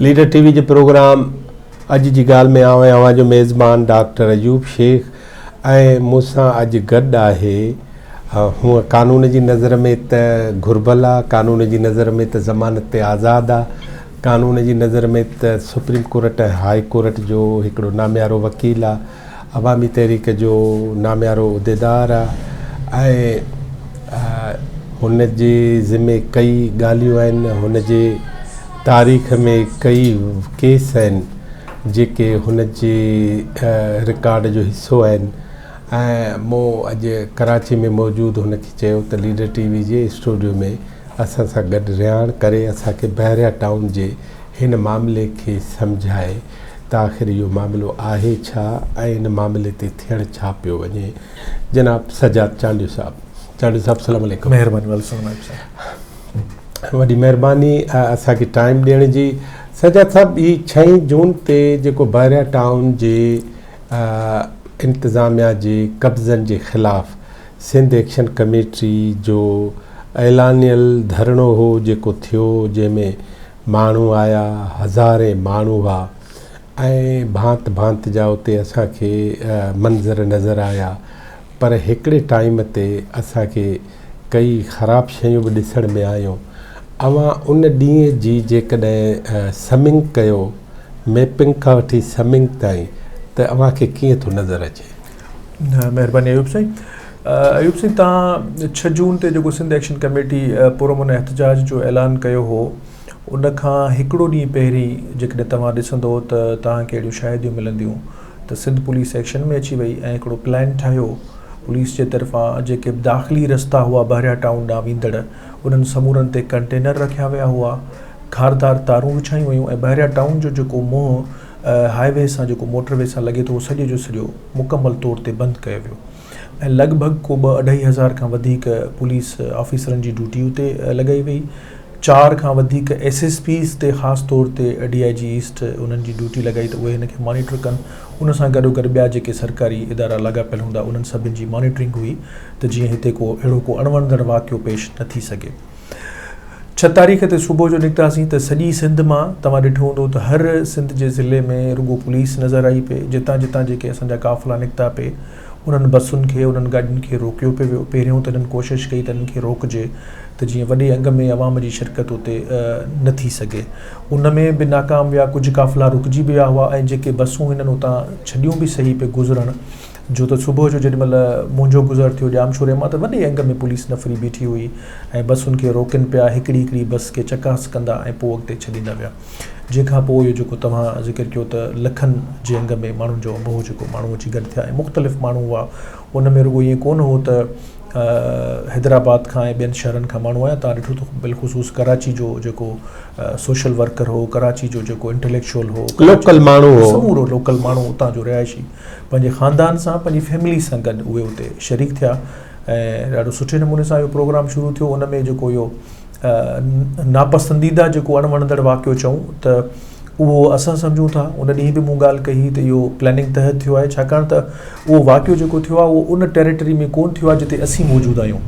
Leader ٽي V جي programme اڄ جي ڳالهه ۾ آئون آهيان اوهان جو ميزبان ڊاڪٽر ايوب شيخ ۽ مون سان اڄ گڏ آهي هونء قانون جي نظر ۾ ته گهربل آ قانون جي نظر ۾ ته ضمانت تي آزاد آ قانون جي نظر ۾ ته سپريم ڪورٽ ۽ هاء ڪورٽ جو هڪڙو ناميارو وڪيل آ عوامي تحريڪ جو ناميارو عهديدار آ ۽ هن جي ذمي ڪئي ڳالهيون آهن هن جي تاريخ ۾ ڪئي ڪيس آهن جيڪي هن جي رڪارڊ جو حصو آهن ۽ مون اڄ ڪراچي ۾ موجود هن کي چيو ته ليڊر ٽي وي جي اسٽوڊيو ۾ اسان سان گڏ رهاڻ ڪري اسان کي بحريا ٽائون جي هن معاملي کي سمجهائي ته آخر اهو معاملو آهي ڇا ۽ ان معاملي تي ٿيڻ ڇا پيو وڃي جناب سجاد چانڊيو صاحب چانڊيو صاحب سلام عليڪم مهرباني وعليڪم السلام صاحب وڏي مهرباني اسان کي ٽائيم ڏيڻ جي سجاد صاحب هي ڇهين جون تي جيڪو بحريا ٽائون جي انتظاميا جي قبضن جي خلاف سنڌ ايڪشن ڪميٽي جو اعلانيل ڌرڻو هو جيڪو ٿيو جنهن ۾ ماڻهو آيا، هزارين ماڻهو هئا ۽ ڀانت ڀانت جا اتي اسان کي منظر نظر آيا پر هڪڙي ٽائيم تي اسان کي ڪئي خراب شيون به ڏسڻ ۾ آيون. اوهان ان ڏينهن جي جيڪڏهن سمنگ ڪيو، ميپنگ کان وٺي سمنگ تائين ته اوهان کي ڪيئن ٿو نظر اچي؟ مهرباني ايوب سائين. ايوب سائين توهان ڇهه جون تي جيڪو سنڌ ايڪشن ڪميٽي پرامن احتجاج جو اعلان ڪيو هو ان کان هڪڙو ڏينهن پهرين جيڪڏهن توهان ڏسندو ته توهان کي اهڙيون شاهديون ملنديون ته سنڌ پوليس ايڪشن ۾ اچي وئي ۽ هڪڙو پلان ٺاهيو پوليس جي طرفان جيڪي به داخلي رستا هئا بحريا ٽائون ڏانهن ويندڙ انهن سمورن تي ڪنٽينر رکيا ويا هئا خاردار تارون وڇايون ويون ۽ بحريا ٽائون جو جيڪو منهن هاء وي سان جيڪو موٽر وي سان لڳي ٿو اهو سڄي جو سڄو مڪمل طور تي بند ڪيو ويو ۽ لڳ ڀڳ ڪو ٻه اڍائي هزار کان وڌيڪ پوليس آفيسرن جي ڊيوٽي اتي لڳائي وئي. چار کان وڌيڪ ايس ايس پيز تي خاص طور تي ڊي I جي ايسٽ انهن جي ڊيوٽي لڳائي ته اهي هن کي مانيٽر ڪن. ان سان گڏوگڏ ٻيا جيڪي سرڪاري ادارا لاڳاپيل هوندا انهن سڀن جي مانيٽرنگ هئي ته جيئن هتي ڪو اهڙو ڪو اڻوڻندڙ واقعو پيش نه ٿي سگهي. ڇهه تاريخ تي صبح جو نڪتاسين ته سڄي سنڌ مان توهان ڏٺو هوندو ته هر سنڌ جي ضلعي ۾ رڳو پوليس نظر آئي پئي جتان جتان جيڪي اسان جا قافلا نڪتا پئي انهن بسن کي انهن گاڏين کي روڪيو پئي ويو پهريون ته انهن ڪوشش ڪئي ته انهن کي روڪجي ته جيئن وڏي انگ ۾ عوام جي شرڪت اتي نه ٿي سگهي ان ۾ به ناڪام ويا ڪجهه قافلا رڪجي به ويا هئا ۽ جيڪي بسون هنن اتان ڇڏيون به سهي پئي گذرڻ جو ته صبح جو جيڏي مهل منهنجو گذر ٿيو ڄامشوري مان ته وڏي انگ ۾ پوليس نفري بيٺي هئي ۽ بسن کي روڪين پيا هڪڙي هڪڙي بس کي چڪاس ڪندا ۽ پوء اڳتي ڇڏيندا ويا جنهن کان پوء اهو جيڪو توهان ذڪر ڪيو ته لکن جي انگ ۾ ماڻهن جو انبوهه جيڪو ماڻهو اچي گڏ ٿيا ۽ مختلف ماڻهو هئا ان ۾ رڳو ائين ڪونه هو ته حيدرآباد کان ۽ ٻين شهرن کان ماڻهو آيا توهان ڏٺو ته بالخصوص ڪراچي جو جيڪو سوشل ورڪر هو ڪراچي جو جيڪو انٽليڪچوئل هو لوڪل ماڻهو هو سمورو لوڪل ماڻهو اتان جو رهائشي پنهنجي خاندان سان پنهنجي فيملي سان گڏ اهي اتي شريڪ ٿيا ۽ ڏاڍو سٺي نموني سان اهو پروگرام شروع ٿيو ان ۾ جيڪو اهو ناپسنديده جيڪو اڻ وڻندڙ واقعو چئون ته اهو اسان سمجهون ٿا ان ڏينهن به مون ڳالهه ڪئي هئي ته اهو پلاننگ تحت ٿيو آهي ڇاڪاڻ ته اهو واقعو جيڪو ٿيو آهي اهو ان ٽيريٽري ۾ ڪون ٿيو آهي جتي اسين موجود آهيون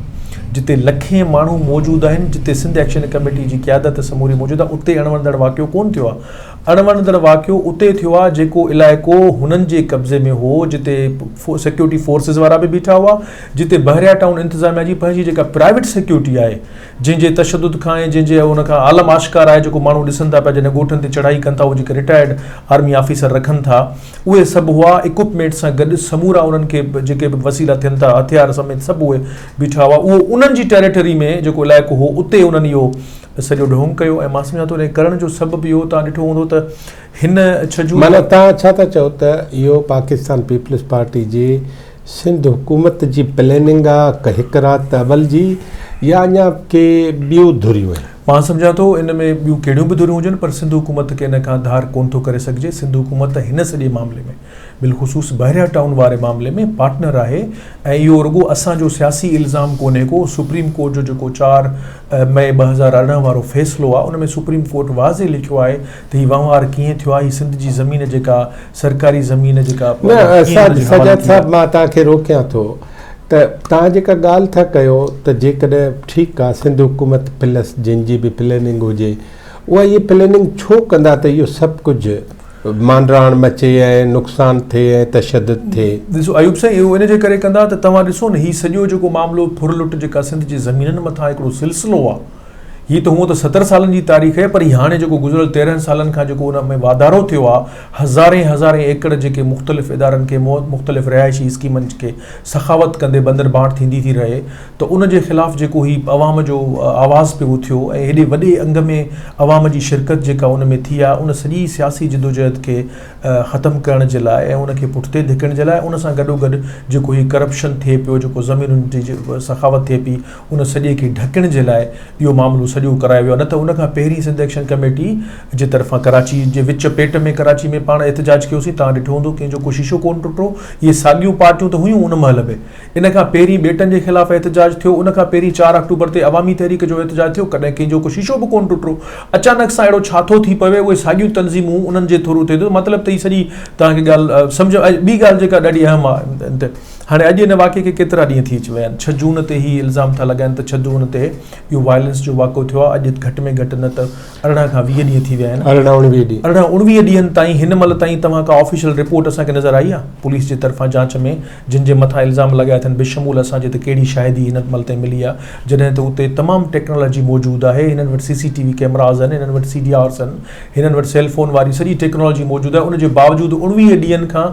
جتي لکين ماڻهو موجود آهن جتي سنڌ ايڪشن ڪميٽي جي قيادت سموري موجود آهي اتي اڻ وڻندڙ واقعو ڪون ٿيو آهي اڻوڻندڙ واقعو اتي ٿيو آهي جيڪو علائقو هنن جي قبضي ۾ هو جتي سيڪيورٽي فورسز وارا به بيٺا هئا جتي بحريا ٽائون انتظاميا جي پنهنجي جيڪا پرائيويٽ سيڪيورٽي آهي جنهن جي تشدد کان ۽ جنهن جي ان کان عالم آشڪار آهي جيڪو ماڻهو ڏسن ٿا پيا جڏهن ڳوٺن تي چڙهائي ڪن ٿا اهي جيڪي رٽائرڊ آرمي آفيسر رکن ٿا اهي سڀ هئا اڪوپمينٽ سان گڏ سمورا انهن کي جيڪي به وسيلا ٿين ٿا هٿيار سميت سڀ اهي بيٺا هئا اهو انهن جي ٽيريٽري ۾ جيڪو علائقو هو اتي انهن اهو سڄو ڍونگ ڪيو ۽ مان سمجهان ٿو ان کي ڪرڻ جو سبب اهو توهان ڏٺو هوندو ته هن ڇهه جون معنيٰ توهان ڇا ٿا چئو ته اهو پاڪستان پيپلز پارٽي جي سنڌ حڪومت جي پلاننگ آ هڪ رات اول جي يا اڃا ڪي ٻيون ڌريون آهن؟ مان سمجهان ٿو ان ۾ ٻيون ڪهڙيون به ڌريون هجن پر سنڌ حڪومت کي ان کان ڌار ڪونه ٿو ڪري سگهجي سنڌ حڪومت هن سڄي معاملي ۾ بالخصوص بحريا ٽائون واري معاملي ۾ پارٽنر آهي ۽ اهو رڳو اسان جو سياسي الزام ڪونهي ڪو سپريم ڪورٽ جو جيڪو چار مئي 2018 وارو فيصلو آهي ان ۾ سپريم ڪورٽ واضح لکيو آهي ته هي وهنوار ڪيئن ٿيو آهي هي سنڌ جي زمين جيڪا سرڪاري زمين جيڪا نه سجاد صاحب مان توهان کي روڪيان ٿو ته توهان جيڪا ڳالهه ٿا ڪيو ته جيڪڏهن ٺيڪ آهي سنڌ حڪومت پلس جن جي به پلاننگ هجي اها اهي پليننگ ڇو ڪندا ته اهو سڀ ڪجهه مانڊراڻ مچي ۽ نقصان ٿئي ۽ تشدد ٿئي. ڏسو ايوب سائين اهو ان جي ڪري ڪندا ته توهان ڏسو نه هي سڄو جيڪو معاملو ڦر لٽ جيڪا سنڌ جي زمينن مٿان هڪڙو سلسلو آ هي ته هونء ته 70 سالن جي تاريخ آهي پر هي هاڻي جيڪو گذريل 13 سالن کان جيڪو ان ۾ واڌارو ٿيو آ هزارين هزارين ايڪڙ جيڪي مختلف ادارن کي مختلف رهائشي اسڪيمن کي سخاوت ڪندي بندر بانٽ ٿيندي ٿي رهي ته ان جي خلاف جيڪو هي عوام جو آواز پيو اٿيو ۽ هيڏي وڏي انگ ۾ عوام جي شرڪت جيڪا ان ۾ ٿي آهي ان سڄي سياسي جدوجهد کي ختم ڪرڻ جي لاء ۽ ان کي پٺتي ڌڪڻ جي لاء ان سان گڏوگڏ جيڪو هي ڪرپشن ٿئي پيو جيڪو زمينن جي سخاوت ٿئي پئي ان سڄي کي ڍڪڻ جي لاء اهو معاملو سڄو ڪرايو ويو آهي نه ته ان کان پهرين سنڌ ايڪشن ڪميٽي جي طرفان ڪراچي جي وچ پيٽ ۾ ڪراچي ۾ پاڻ احتجاج ڪيوسين توهان ڏٺو هوندو ڪنهن جو ڪو شيشو ڪونه ٽٽو اهي ساڳيون پارٽيون ته هيون ان مهل به ان کان پهرين ٻيٽن جي خلاف احتجاج ٿيو، ان کان پهرين چار آڪٽوبر تي عوامي تحريڪ جو احتجاج ٿيو، ڪڏهن ڪنهن جو ڪو شيشو به ڪونه ٽٽو. اچانڪ سان اهڙو ڇا ٿو ٿي پوي، اهي ساڳيون تنظيمون انهن جي ٿرو ٿئي ٿو، مطلب ته هي سڄي توهان کي ڳالهه سمجهه ۽ ٻي ڳالهه جيڪا ڏاڍي اهم آهي ته هاڻي اڄ ان واقعي کي ڪيترا ڏينهن ٿي ويا آهن، ڇهه جون تي هي الزام ٿا لڳائن ته ڇهه جون تي اهو وائلنس جو واقعو ٿيو آهي، اڄ گهٽ ۾ گهٽ نه ته 18 کان 20 ڏينهن ٿي ويا آهن. 18 اڻويهه ڏينهن. 18 اڻويهه ڏينهن تائين هن مهل تائين توهان ڪا آفيشل رپورٽ اسان کي نظر آئي آهي پوليس جي طرفان جاچ ۾ جن جي مٿان الزام لڳايا اٿن بشمول اسان جي ته ڪهڙي شاهدي هن مهل تائين ملي آهي جڏهن ته اتي تمام ٽيڪنالاجي موجود آهي هنن وٽ سي سي ٽي وي ڪيمراز آهن هنن وٽ سي ڊي آرز آهن هنن وٽ سيل فون واري سڄي ٽيڪنالاجي موجود آهي ان جي باوجود 19 ڏينهن کان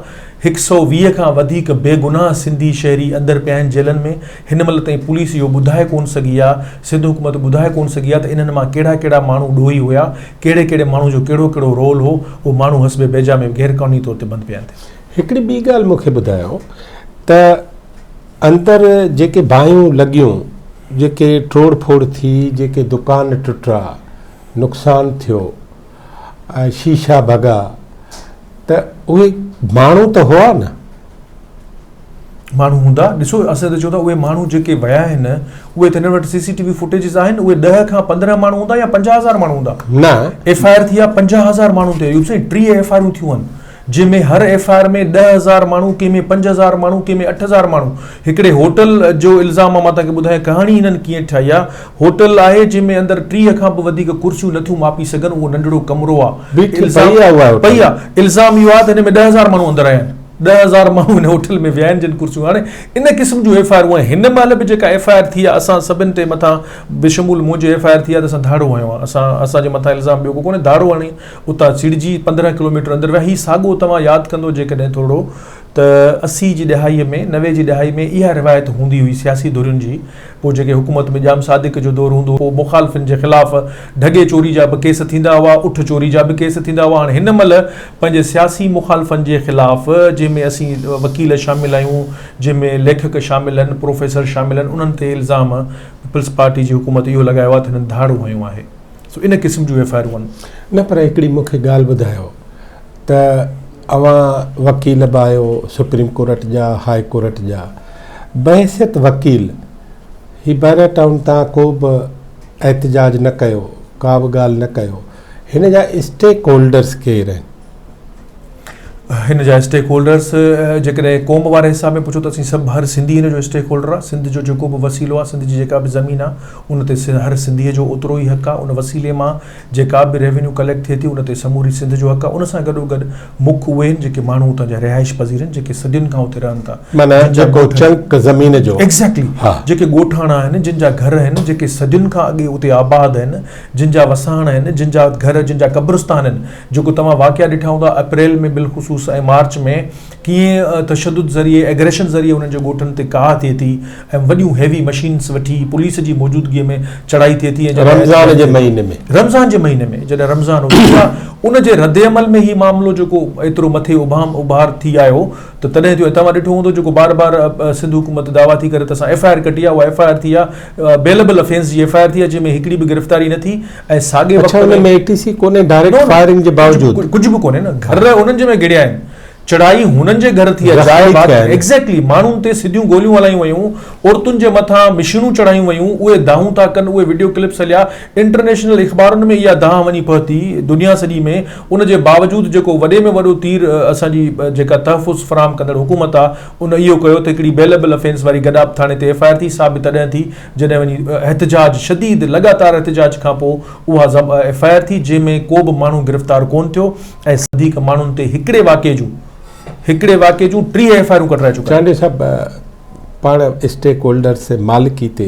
120 کان وڌيڪ بيگناهه سنڌي شهري اندر پيا آهن جيلن ۾ هن مهل تائين پوليس اهو ٻڌائي ڪونه سگهي آهي سنڌ حڪومت ٻڌائي ڪونه سگهي آهي ته انهن مان ڪهڙا ڪهڙا ماڻهو ڏوهي هيا ڪهڙي ڪهڙي ماڻهو جو ڪهڙو ڪهڙو رول هو اهو ماڻهو حسب بيجا ۾ غير قانوني طور تي بند پيا آهن. هڪڙي ٻي ڳالهه مون کي ٻڌايو ته اندر جيڪي باهيون لڳيون، جيڪي ٽوڙ ڦوڙ ٿي، جيڪي دڪان ٽٽا، نقصان ٿيو، شيشا ڀڳا ته اهي ماڻهو ته هئا نه؟ ماڻهو هوندا، ڏسو اسين ته چئون ٿا اهي ماڻهو جيڪي ويا آهن اهي ته هنن وٽ سي سي ٽي وي فوٽيجز آهن اهي 10 کان 15 ماڻهو هوندا يا 50000 ماڻهو هوندا؟ نه. ايف I R ٿي آهي 50000 ماڻهن تي ايوب سائين 30 ايف I آرون ٿيون آهن. جنهن ۾ هر ايف I R ۾ 10,000 ماڻهو، ڪنهن ۾ 5,000 ماڻهو، ڪنهن ۾ 8,000 ماڻهو. هڪڙي هوٽل جو الزام آ مان توهان کي ٻڌايان ڪهاڻي هنن ڪيئن ٺاهي آ. هوٽل آهي جنهن ۾ اندر 30 کان به وڌيڪ ڪرسيون نٿيون ماپي سگهن اهو ننڍڙو ڪمرو آ. بيٺي پئي آ اها هوٽل. پئي آ. الزام اهو آ ته هن ۾ 10,000 ماڻهو اندر آيا آهن. 10,000 ماڻهو هن هوٽل ۾ ويا آهن جن ڪرسيون هاڻي ان قسم جون ايف I آرون آهن. هن مهل به جيڪا ايف I R ٿي آ اسان سڀن تي مٿان بشمول منهنجي ايف I R ٿي آ ته اسان ڌاڙو هنيو آ. اسان اسان جي مٿان الزام ٻيو ڪو ڪونهي ڌاڙو هڻي اتان سيڙجي 15 ڪلوميٽر اندر ويا. هي ساڳو توهان ياد ڪندو جيڪڏهن ٿورڙو ته 80 جي ڏهائي ۾ 90 جي ڏهائي ۾ اها روايت هوندي هئي سياسي ڌرين جي پوء جيڪي حڪومت ۾ ڄام صادق جو دور هوندو هو پوء مخالفن جي خلاف ڍڳي چوري جا به ڪيس ٿيندا هئا اٺ چوري جا به ڪيس ٿيندا هئا هاڻي هن مهل پنهنجي سياسي مخالفن جي خلاف جنهن ۾ اسين وڪيل شامل آهيون جنهن ۾ ليکڪ شامل آهن پروفيسر شامل آهن انهن تي الزام پيپلز پارٽي جي حڪومت اهو لڳايو آهي ته هنن ڌاڙو هنيو آهي. سو ان قسم جون ايف I آرون. نه پر هڪڙي مون کي ڳالهه ٻڌايو ته اوهان وڪيل به آهيو سپريم ڪورٽ جا هاء ڪورٽ جا بحيثيت وڪيل هي بحريا ٽائون تان ڪو به احتجاج نه ڪيو ڪا به ڳالهه نه ڪيو هن جا اسٽيڪ هولڊرس ڪير آهن؟ هن جا اسٽيڪ هولڊرس جيڪڏهن قوم واري حساب ۾ پڇو ته اسين سڀ هر سنڌي هن جو اسٽيڪ هولڊر آهي سنڌ جو جيڪو به وسيلو آهي سنڌ جي جيڪا به زمين آهي ان تي هر سنڌي جو اوترو ئي حق آهي ان وسيلي مان جيڪا به ريونيو ڪليڪٽ ٿئي ٿي ان تي سموري سنڌ جو حق آهي ان سان گڏو گڏ مک اهي آهن جيڪي ماڻهو اتان جا رهائش پذير آهن جيڪي صدين کان اتي رهن ٿا معنيٰ جيڪو چنڪ زمين جو ايگزيڪٽلي جيڪي ڳوٺاڻا آهن جن جا گهر آهن جيڪي صدين کان اڳي اتي آباد آهن جن جا وساڻ آهن جن جا گهر جن جا قبرستان آهن جيڪو توهان واقعا ڏٺا هوندا اپريل ۾ بالخصوص ۽ مارچ ۾ ڪيئن تشدد ذريعي ايگريشن ذريعي انهن جي ڳوٺن تي ڪاهه ٿئي ٿي ۽ وڏيون هيوي مشينس وٺي پوليس جي موجودگي ۾ چڙهائي ٿئي ٿي ۽ رمضان جي مهيني ۾ رمضان جي مهيني ۾ جڏهن رمضان هوندو آهي ان جي رد عمل ۾ هي معاملو جيڪو ايترو مٿي ابهام اڀار ٿي آيو ته تڏهن ٿيو ۽ توهان ڏٺو هوندو جيڪو بار بار سنڌ حڪومت دعويٰ ٿي ڪري ته اسان ايف I R ڪٽي آهي اها ايف I R ٿي آهي بيلبل افينس جي ايف I R ٿي آهي جنهن ۾ هڪڙي به گرفتاري نه ٿي ۽ ساڳئي وقت اڇا ان ۾ اي ٽي سي ڪونهي ڊائريڪٽ فائرنگ جي باوجود ڪجهه به ڪونهي نه گهر انهن جي ۾ گهڙيا آهن چڙهائي هنن جي گهر ٿي آهي، جاء زخمي بات ٿيا آهن. ايگزيڪٽلي ماڻهن تي سڌيون گوليون هلايون ويون، عورتن جي مٿان مشينون چڙهايون ويون، اهي دانهون ٿا ڪن، اهي وڊيو ڪلپس هليا، انٽرنيشنل اخبارن ۾ اها دانهن وڃي پهتي دنيا سڄي ۾، ان جي باوجود جيڪو وڏي ۾ وڏو تير اسان جي جيڪا تحفظ فراهم ڪندڙ حڪومت آهي ان اهو ڪيو ته هڪڙي بيلبل افينس واري گڏاپ ٿاڻي تي ايف I R ٿي سا به تڏهن ٿي جڏهن وڃي احتجاج شديد لڳاتار احتجاج کانپوء اها ايف I R ٿي جنهن ۾ ڪو به ماڻهو گرفتار ڪونه ٿيو ۽ وڌيڪ ماڻهن تي هڪڙي واقعي جون هڪڙي واقعي جون 30 ايف I آرون ڪٽرائي چڪا آهن. چانڊيو صاحب پاڻ اسٽيڪ هولڊرس مالڪي تي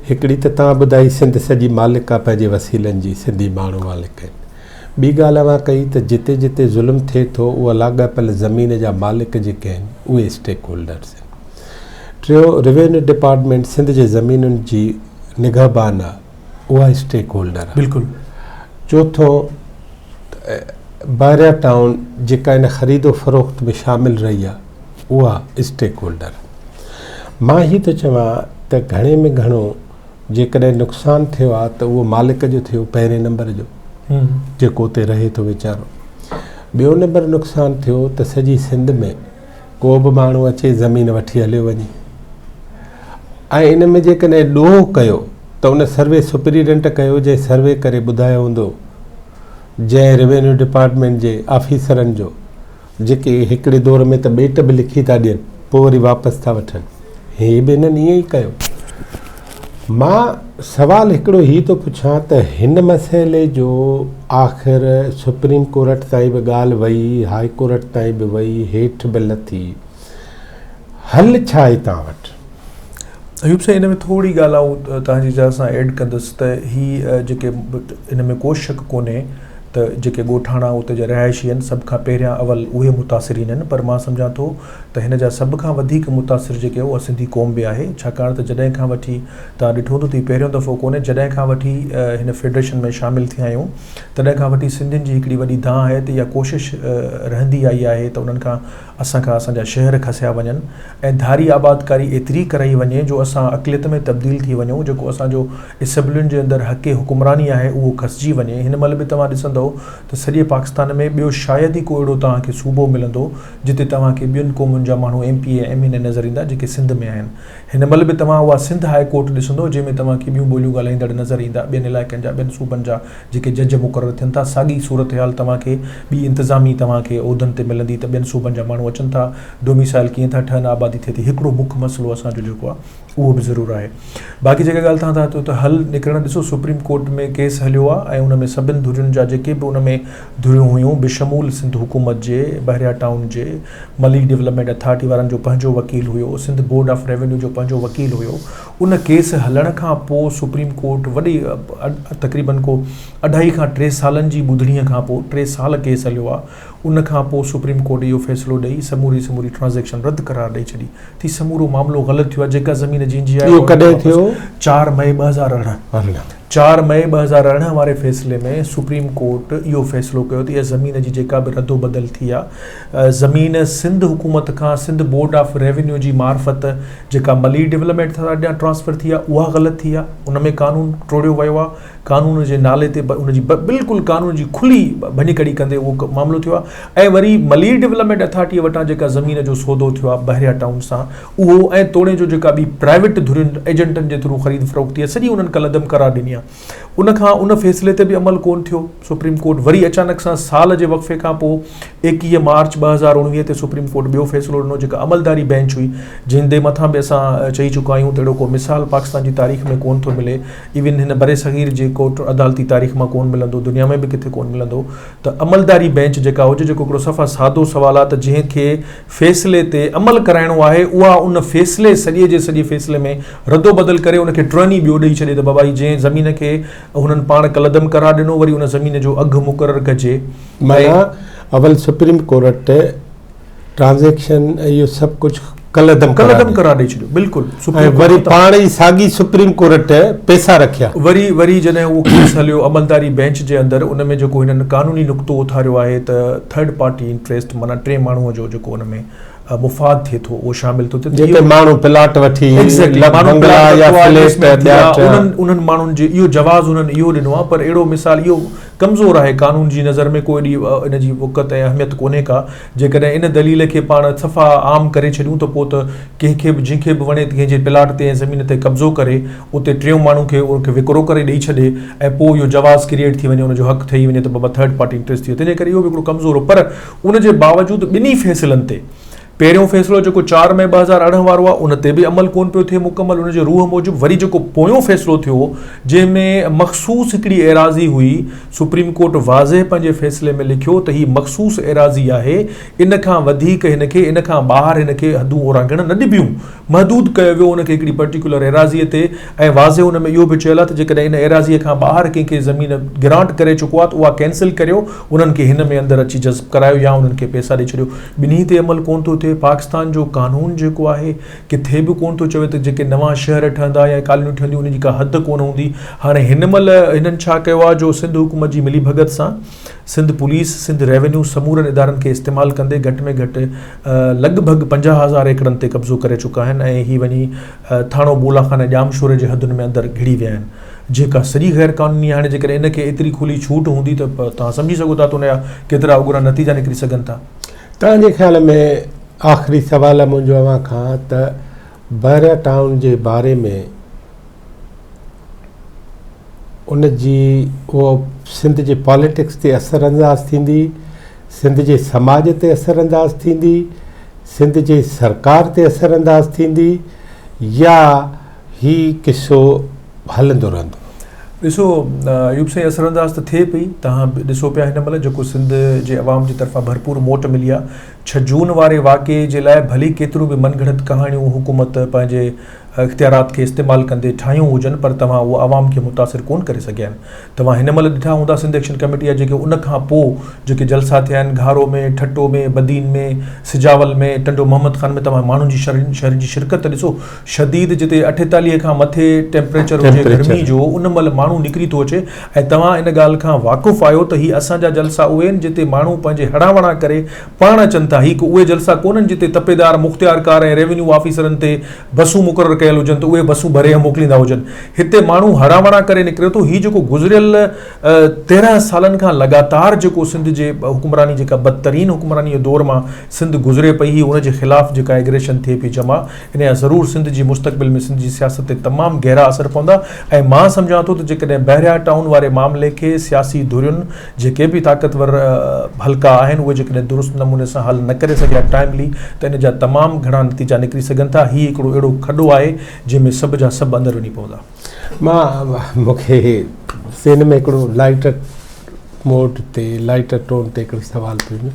هڪڙي ته توهان ٻڌائي سنڌ سڄي مالڪ آ پنهنجي وسيلن جي سنڌي ماڻهو مالڪ آهن ٻي ڳالهه اوهان ڪئي ته جتي جتي ظلم ٿئي ٿو اها لاڳاپيل زمين جا مالڪ جيڪي آهن اهي اسٽيڪ هولڊرس آهن ٽيو روينيو ڊپارٽمينٽ سنڌ جي زمينن جي نگهبان آ اها اسٽيڪ هولڊر آ بلڪل چوٿون بحريا ٽائون جيڪا ان خريد و فروخت ۾ شامل رهي آهي اها اسٽيڪ هولڊر. مان هي ٿو چوان ته گهڻي ۾ گهڻو جيڪڏهن نقصان ٿيو آهي ته اهو مالڪ جو ٿيو پهرين نمبر جو جيڪو اتي رهي ٿو ويچارو. ٻيو نمبر نقصان ٿيو ته سڄي سنڌ ۾ ڪو به ماڻهو اچي زمين وٺي هليو وڃي ۽ ان ۾ جيڪڏهن ڏوهه ڪيو ته ان سروي سپريڊنٽ ڪيو جنهن سروي ڪري ٻڌايو هوندو جنهن روينيو ڊپارٽمينٽ جي آفيسرن جو جيڪي هڪڙي دور ۾ ته ٻيٽ به لکي ٿا ڏين پوء وري واپس ٿا وٺن هي به هنن ائين ئي ڪيو. مان سوال هڪڙو هي ٿو پڇان ته هن مسئلي جو آخر سپريم ڪورٽ تائين به ڳالهه وئي، هائي ڪورٽ تائين به وئي، هيٺ به لٿي، حل ڇا آهي توهان وٽ؟ ايوب سائين ان ۾ ٿوري ڳالهه آئون توهان جي اجازت سان ايڊ ڪندس ته هي جيڪي ان ۾ ڪو شڪ ڪونهي ته جيڪي ڳوٺاڻا اتي جا رهائشي آهن سڀ کان پهريان اول اهي متاثرين آهن پر مان سمجهان ٿو ته هن جا سڀ کان وڌيڪ متاثر جيڪي اها سنڌي قوم به آهي ڇاڪاڻ ته جڏهن کان وٺي توهان ڏٺو هوندو ته هي پهريون دفعو ڪونهي جڏهن کان وٺي هن فيڊريشن ۾ شامل ٿيا آهيون تڏهن کان وٺي سنڌين جي هڪڙي وڏي دانهن آهي ته اها ڪوشش رهندي آئي آهي ته انهن کان اسان کان اسان جا شهر کسيا وڃن ۽ ڌاري آبادڪاري ايتري ڪرائي وڃي جو اسان اقليت ۾ تبديل ٿي وڃون جيڪو اسان جو اسيمبلين جي اندر حق حڪمراني آهي اهو کسجي وڃي هن مهل به توهان ڏسندؤ ته سڄي پاڪستان ۾ ٻيو شايد ئي ڪو اهڙو توهان کي صوبو ملندو جتي توهان کي ٻين قومن جا ماڻهو M P A M N A نظر ايندا جيڪي سنڌ ۾ آهن. هن مهل به توهان اها سنڌ هاء ڪورٽ ڏسندو جنهن ۾ توهان کي ٻيون ٻوليون ڳالهائيندڙ نظر ايندا ٻين علائقن جا ٻين صوبن جا جيڪي جج مقرر ٿين ٿا ساڳي صورتحال توهان کي ٻي انتظامي توهان کي عهدن تي ملندي ته ٻين صوبن جا ماڻهو اچن ٿا ڊوميسائل ڪيئن ٿا ٺهن آبادي ٿئي ٿي هڪڙو مک مسئلو اسان جو جيڪو آهي اهو به ضرور آهي. باقي جيڪا ڳالهه توهان ٿا چئو ته حل نڪرڻ ڏسو سپريم ڪورٽ ۾ ڪيس هليو آهي ۽ ان ۾ سڀن ڌرين جا جيڪي به ان ۾ ڌريون هيون بشمول سنڌ حڪومت جي، بحريا ٽائون جي، ملير ڊولپمينٽ اٿارٽي وارن جو پنهنجو وڪيل هيو، سنڌ بورڊ آف ريونيو جو پنهنجو وڪيل هيو ان ڪيس هلڻ کان پوء سپريم ڪورٽ وڏي تقريبن ڪو اڍائي کان ٽي سالن جي ٻڌڻي کان پوء ٽي سال ڪيس هليو آهي ان کان پوء سپريم ڪورٽ اهو فيصلو ڏئي سموري سموري ٽرانزيڪشن رد قرار ڏئي ڇڏي. ٿي سمورو معاملو غلط ٿيو آهي جيڪا زمين جنهن جي آهي اهو ڪڏهن ٿيو؟ 4 مئي 2018 4 مئي 2018 واري فيصلي ۾ سپريم ڪورٽ اهو فيصلو ڪيو ته اها زمين جي جيڪا به ردو بدل ٿي آهي زمين سنڌ حڪومت کان سنڌ بورڊ آف ريونيو جي معرفت جيڪا ملير ڊولپمينٽ اٿارٽي ڏانهن ٽرانسفر ٿي آهي اها غلط ٿي آهي ان ۾ قانون ٽوڙيو ويو آهي قانون جي نالي تي ان جي بلڪل قانون جي کلي ڀڃڪڙي ڪندي اهو معاملو ٿيو آهي ۽ وري ملير ڊولپمينٽ اٿارٽيء وٽان جيڪا زمين جو سودو ٿيو آهي بحريا ٽائون سان اهو ۽ توڻي جو جيڪا ٻي پرائيويٽ ڌرين ايجنٽن جي ٿرو خريد فروخت ٿي آهي سڄي انهن ڪالعدم قرار ڏني آهي ان کان ان فيصلي تي به عمل ڪونه ٿيو سپريم ڪورٽ وري اچانڪ سان سال جي وقفي کان پوء 21 مارچ 2019 تي سپريم ڪورٽ ٻيو فيصلو ڏنو جيڪا عملداري بينچ هئي جنهن جي مٿان به اسان چئي چڪا آهيون ته اهڙو ڪو مثال پاڪستان جي تاريخ ۾ ڪونه ٿو ملي ايون هن برصغير جي ڪورٽ عدالتي تاريخ مان ڪونه ملندو، دنيا ۾ به ڪٿي ڪونه ملندو ته عملداري بينچ جيڪا هجي جيڪو هڪڙو صفا سادو سوال آهي ته جنهن کي فيصلي تي عمل ڪرائڻو آهي اها ان فيصلي سڄي جي سڄي فيصلي ۾ ردو بدل ڪري ان کي ٽرن ئي ٻيو ڏئي ڇڏي ته بابا هي جنهن زمين کي هنن پاڻ ڪالعدم قرار ڏنو وري ان زمين جو اگهه مقرر ڪجي معنيٰ اول سپريم ڪورٽ ٽرانزيڪشن ۽ اهو سڀ ڪجهه ڪالعدم قرار ڪالعدم قرار ڏئي ڇڏيو بلڪل ۽ سپريم وري ڪورٽ پاڻ ئي ساڳي سپريم ڪورٽ پئسا رکيا. وري وري جڏهن اهو ڪيس هليو عملداري بينچ جي اندر ان ۾ جيڪو هنن قانوني نقطو اٿاريو آهي ته ٿرڊ پارٽي انٽريسٽ معنيٰ ٽئين ماڻهوء جو جيڪو ان ۾ مفاد ٿئي ٿو اهو شامل ٿو ٿئي ته جتي ماڻهو پلاٽ وٺي بنگلا يا فليٽ ٻيا انهن انهن ماڻهن جي اهو جواز انهن اهو ڏنو آهي پر اهڙو مثال اهو ڪمزور آهي قانون جي نظر ۾ ڪو ايڏي ان جي وقعت ۽ اهميت ڪونهي ڪا جيڪڏهن ان دليل کي پاڻ صفا عام ڪري ڇڏيون ته پوء ته ڪنهن کي به جنهن کي به وڻي ڪنهن جي پلاٽ تي ۽ زمين تي قبضو ڪري اتي ٽيون ماڻهو کي ان کي وڪرو ڪري ڏئي ڇڏي ۽ پوء اهو جواز ڪريئيٽ ٿي وڃي ان جو حق ٺهي وڃي ته بابا ٿرڊ پارٽي انٽريسٽ ٿي ويو تنهن جي ڪري اهو به هڪڙو ڪمزور هو پر ان جي باوجود ٻنهي فيصلن تي پهريون فيصلو جيڪو 4 مئي 2018 وارو آهي ان تي به عمل ڪونه پيو ٿئي مڪمل ان جي روح موجب وري جيڪو پويون فيصلو ٿيو جنهن ۾ مخصوص هڪڙي ايراضي هئي سپريم ڪورٽ واضح پنهنجي فيصلي ۾ لکيو ته هي مخصوص ايراضي آهي ان کان وڌيڪ هن کي ان کان ٻاهر هن کي حدون اورانگهڻ نه ڏبيون محدود ڪيو ويو ان کي هڪڙي پرٽيڪيولر ايراضيء تي ۽ واضح ان ۾ اهو به چيل آهي ته جيڪڏهن ان ايراضيء کان ٻاهر ڪنهن کي زمين گرانٽ ڪري چڪو آهي ته اها ڪينسل ڪريو انهن کي هن ۾ اندر اچي جذب ڪرايو يا انهن کي پئسا ڏئي ڇڏيو ٻنهي تي عمل ڪونه ٿو ٿئي پاڪستان جو قانون جيڪو آهي ڪٿي به ڪونه ٿو چوي ته جيڪي نوان شهر ٺهندا يا ڪالونيون ٺهنديون انهن جي ڪا حد ڪونه هوندي هاڻي هن مهل هنن ڇا ڪيو آهي جو سنڌ حڪومت جي ملي ڀڳت سان سنڌ پوليس، سنڌ ريونيو سمورن ادارن کي استعمال ڪندي گهٽ ۾ گهٽ لڳ ڀڳ 50 هزار ايڪڙن تي قبضو ڪري چڪا آهن ۽ هي وڃي ٿاڻو بولا خان ۽ ڄامشوري جي حدن ۾ اندر گهڙي ويا آهن جيڪا سڄي غير قانوني آهي هاڻي جيڪڏهن ان کي ايتري کلي ڇوٽ هوندي ته توهان سمجهي سگهو ٿا ته ان جا ڪيترا اڳرا نتيجا نڪري سگهن ٿا. توهان جي خيال ۾ آخري سوال آهي منهنجو اوهان کان ته بحريا ٽائون جي باري ۾ ان جي اهو سنڌ جي پاليٽڪس تي اثر انداز ٿيندي، سنڌ جي سماج تي اثر انداز ٿيندي، سنڌ جي سرڪار تي اثر انداز ٿيندي يا هي قصو هلندو رهندو؟ ڏسو ايوب سائين اثر انداز ته ٿئي پئي، توهان به ڏسو پيا هن مهل جيڪو سنڌ جي عوام جي طرفان ڀرپور موٽ ملي آهي، 6 جون واري واقعي جي لاء ڀلي ڪيتريون به من گهڙت ڪهاڻيون حڪومت پنهنجي اختيارات کي استعمال ڪندي ٺاهيون هجن پر توهان اهو عوام کي متاثر ڪونه ڪري سگهيا آهن. توهان هن مهل ڏٺا هوندا سنڌ ايڪشن ڪميٽي جا جيڪي ان کان پوء جيڪي جلسا ٿيا آهن گهارو ۾ ٺٽو ۾ بدين ۾ سجاول ۾ ٽنڊو محمد خان ۾ توهان ماڻهن جي شهرين جي شرڪت ته ڏسو شديد جتي 48 کان مٿي ٽيمپريچر هجي گرمي جو ان مهل ماڻهو نڪري ٿو اچي ۽ توهان ان ڳالهه کان واقف آهيو ته هي اسان جا جلسا اهي آهن جتي ماڻهو پنهنجي هڙان وڙان ڪري پاڻ اچن ٿا. هي ڪو اهي جلسا ڪونهن جتي تپيدار، مختيارڪار ۽ ريونيو آفيسرن تي بسون مقرر ڪيل هجن ته اهي بسون ڀري ۽ موڪليندا هجن. هتي ماڻهو هڙان وڙان ڪري نڪري ٿو. هي جيڪو گذريل 13 سالن کان لڳاتار جيڪو سنڌ جي حڪمراني جيڪا بدترين حڪمراني جي دور مان سنڌ گذري پئي هي ان جي خلاف جيڪا ايگريشن ٿئي پئي جمع ان جا ضرور سنڌ جي مستقبل ۾ سنڌ جي سياست تي تمام گهرا اثر پوندا ۽ مان سمجهان ٿو ته جيڪڏهن بحريا ٽائون واري معاملي کي سياسي ڌرين جيڪي به طاقتور حلقا آهن اهي جيڪڏهن درست نموني سان حل نه ڪري سگهيا ٽائملي ته ان جا تمام گهڻا نتيجا نڪري سگهن ٿا. هي هڪڙو اهڙو کڏو آهي جنهن ۾ سڀ جا سڀ اندر وڃي پوندا. مان مون کي ذهن ۾ هڪڙو لائيٽر موڊ تي لائيٽر ٽون تي هڪڙو سوال پيو ايندو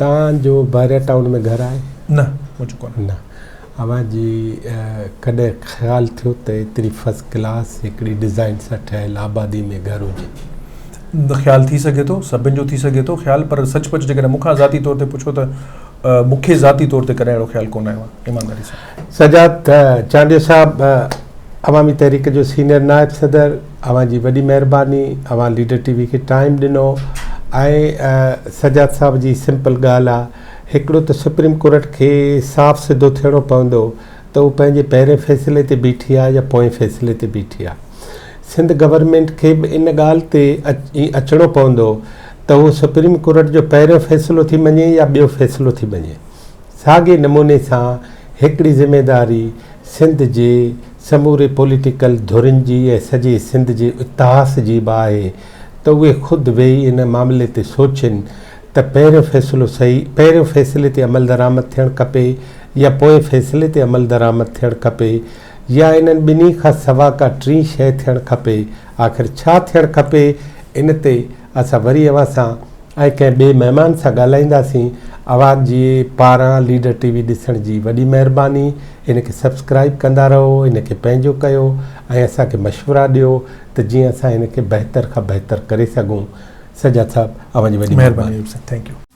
توهان جو بحريا ٽائون ۾ گهر آهي؟ نه منهنجو ڪونهي. نه اوهان جي ڪڏهن خيال ٿيو ته ايتري فرسٽ ڪلاس هڪڙي ڊزائين سان ٺهيل آبادي ۾ گهر هجي؟ خيال ٿي سگهي ٿو، سڀن جو ٿي سگهي ٿو خيال پر سچ پچ جيڪڏهن مون کان ذاتي طور تي پڇو ته مون کي ذاتي طور تي ڪڏهن اهڙو خيال ڪونه آيو آهي ايمانداري سان. سجاد چانڊيو صاحب عوامي تحريڪ جو سينئر نائب صدر اوهان جي وڏي مهرباني اوهان ليڊر ٽي وي کي ٽائيم ڏنو ۽ سجاد صاحب جي سمپل ڳالهه آ هڪڙو ته سپريم ڪورٽ کي صاف سڌو ٿيڻو پوندو ته هو پنهنجي پهرين فيصلي تي بيٺي آ يا پوئين فيصلي تي بيٺي آ. سنڌ گورنمينٽ کي به ان ڳالهه تي اچڻو پوندو ته هو سپريم ڪورٽ جو پهريون فيصلو ٿي مڃي يا ٻيو فيصلو ٿي مڃي. ساڳئي نموني سان هڪڙي ذميداري سنڌ جي سموري پوليٽيڪل ڌرين جي ۽ سڄي سنڌ جي اتهاس جي به آهي ته اهي خود ويهي ان معاملي تي سوچين ته پهريون فيصلو صحيح پهريون فيصلي تي عملدرآمد ٿيڻ کپي يا پوئين فيصلي تي عملدرآمد ٿيڻ کپي يا انهن ٻنهي کان سوا ڪا ٽين شيء ٿيڻ کپي آخر ڇا ٿيڻ کپي ان تي اسان وري اوهان سان ۽ ڪنهن ٻئي مهمان سان ڳالهائينداسين اوهان جي پاران ليڊر ٽي وي ڏسڻ جي وڏي مهرباني ان کي سبسڪرائيب ڪندا رهو ان کي پنهنجو ڪيو ۽ اسان کي مشورا ڏيو ته جيئن اسان ان کي بهتر کان بهتر ڪري سگهون سجاد صاحب اوهان جي وڏي مهرباني. مهرباني thank you.